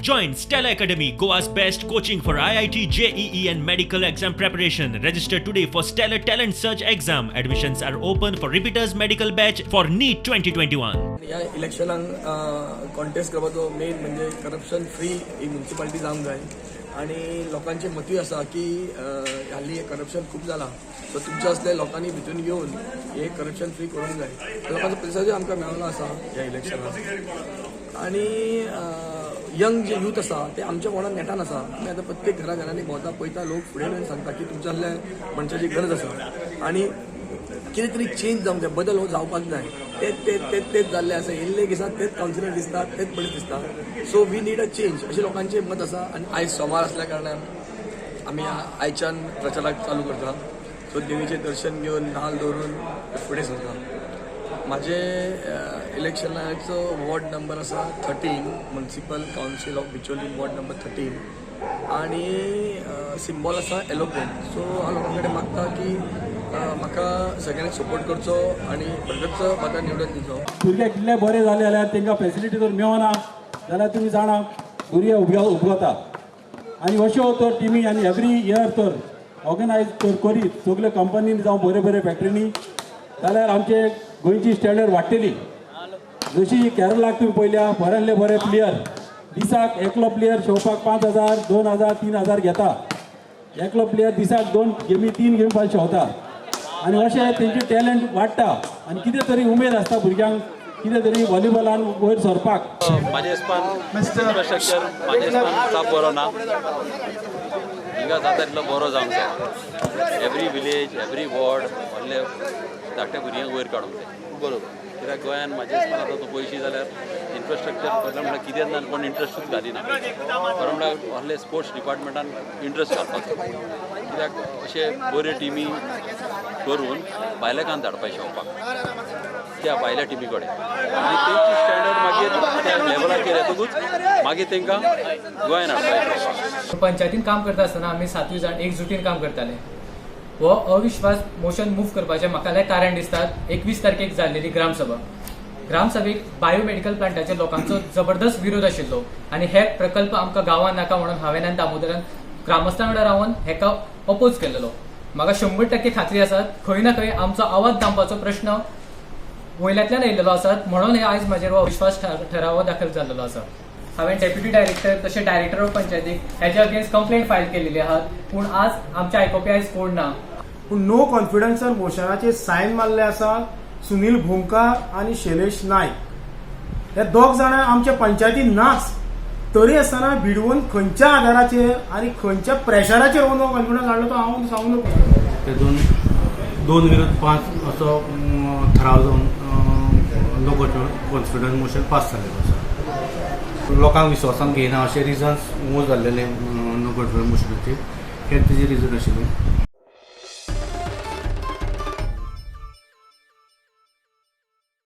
Join Stellar Academy, Goa's best coaching for IIT, JEE, and medical exam preparation. Register today for Stellar Talent Search exam. Admissions are open for repeaters medical batch for NEET 2021. ह्या इलेक्शनाक contest करपाचो main म्हणजे corruption free ही municipality जावंक जाय आनी लोकांचें मतूय आसा की हालीं हें करप्शन खूब जालां, सो तुमच्या असल्या लोकांनी भितून घेवन हें करप्शन फ्री करूंक जाय. लोकांचो प्रतिसादूय आमकां मेळ्ळो आसा ह्या इलेक्शनाक आनी यंग जे यूथ आसा ते आमच्या वांगडा नेटान आसा. आमी आतां प्रत्येक घरा घरांनी भोंवता, पळयता, लोक फुडें येवन सांगता की तुमच्या असल्या मनशाची गरज आसा आनी कितें तरी चेंज जावंक जाय, बदल हो जावपाक जाय. तेच तेच तेच तेच जाल्ले आसा, येयल्ले दिसा तेच कावन्सिलर दिसतात, तेच मनीस दिसता. So we need a change अशें लोकांचें मत आसा. आनी आयज सोमार आसल्या कारणान आमी आयच्यान प्रचाराक चालू करता. सो देवीचें दर्शन घेवन, नाल्ल दवरून फुडें सरता. म्हाजे इलेक्शनाचो वॉर्ड नंबर आसा 13, Municipal Council of Bicholim, ward number 13 आनी सिंबॉल आसा एरोप्लेन. सो हांव लोकां कडेन मागता की म्हाका सगळ्यांनी सपोर्ट करचो आनी भरगच्च म्हाका निवडून दिवचो. भुरगे कितले बरे जाले जाल्यार तांकां फेसिलिटी जर मेळना जाल्यार तुमी जाणा, भुरगे उबगता. आनी अश्यो तर टिमी आनी एवरी इयर तर ऑर्गनायज तर करीत सगळे कंपनींनी जावं बरे बरे फॅक्टरींनी जाल्यार आमचे गोंयची स्टँडर्ड वाडटली. जशी केरलाक तुमी पळयल्या, बऱ्यांतले बरे प्लेयर दिसाक एकलो प्लेयर खेळपाक 5000, 2000, 3000 घेता. एकलो प्लेयर दिसाक दोन गेमी, तीन गेमी पास खेळता आनी अशें तेंचे टॅलंट वाडटा आनी कितें तरी उमेद आसता भुरग्यांक कितें तरी व्हॉलीबॉलान वयर सरपाक. म्हाज्या हिसपान इन्फ्रास्ट्रक्चर म्हाज्या हिसपान साप बरो ना. हिंगा जाता तितलो बरो जावंक जाय. एवरी विलेज, एवरी वॉर्ड व्हडले धाकट्या भुरग्यांक वयर काडूंक जाय. कित्याक गोंयान म्हाज्या हिसपान आतां तूं पळयशी जाल्यार इन्फ्रास्ट्रक्चर खरें म्हणल्यार कितेंच ना. कोण इंट्रस्टूच घालिना. खरें म्हणल्यार व्हडले स्पोर्ट्स डिपार्टमेंटान इंट्रस्ट घालपाचो, कित्याक अशे बऱ्यो टिमी करून भायल्या धाडपा खेळपाक त्या भायल्या टिमी कडेन आनी तेंची स्टँडर्ड मागीर त्या लेवलाचेर येतकूच मागीर तांकां गोंयान हाडपाक. पंचायतीन काम करता आसतना आमी सातूय जाण एकजुटीन काम करताले. हो अविश्वास मोशन मूव करपाचें म्हाका जाल्यार कारण दिसतात 21 तारखेक जाल्लेली ग्रामसभा. ग्रामसभेक बायोमेडिकल प्लांटाचेर लोकांचो जबरदस्त विरोध आशिल्लो आनी हे प्रकल्प आमकां गांवांत नाका म्हणून हांवें आनी दामोदरान ग्रामस्थां वांगडा रावन हेका अपोज केल्लो. म्हाका 100% खात्री आसा, खंय ना खंय आमचो आवाज दामपाचो प्रश्न वयल्यांतल्यान येयलेलो आसा, म्हणून हे आयज म्हाजेर हो अविश्वास ठराव दाखल जाल्लेलो आसा. हांवें डेप्युटी डायरेक्टर तशें डायरेक्टर ऑफ पंचायतीक हेच्या अगेन्स्ट कंप्लेंट फायल केलेली आहात, पूण आज आमच्या आयकोपी आयज कोण ना. पूण नो कॉन्फिडन्सर मोशनाचेर सायन मारले आसा सुनील भोमकार आनी शैलेश नायक. हे दोग जाणां आमच्या पंचायतीन नाच, तरी आसतना भिडवून खंयच्या आधाराचेर आनी खंयच्या प्रेशराचेर हो नो कॉन्फिडन्स हाडलो तो हांव सांगू नको. तेतून 2 विरुद्ध 5 असो ठराव जावन नो कॉन्फिडन्स मोशन पास जाल्लेलो आसा. लोकांक विश्वासान घेयना अशे रिजन्स मूव जाल्लेले नो कॉन्फिडन्स मोशनाचेर, हे तेजे रिजन आशिल्ले.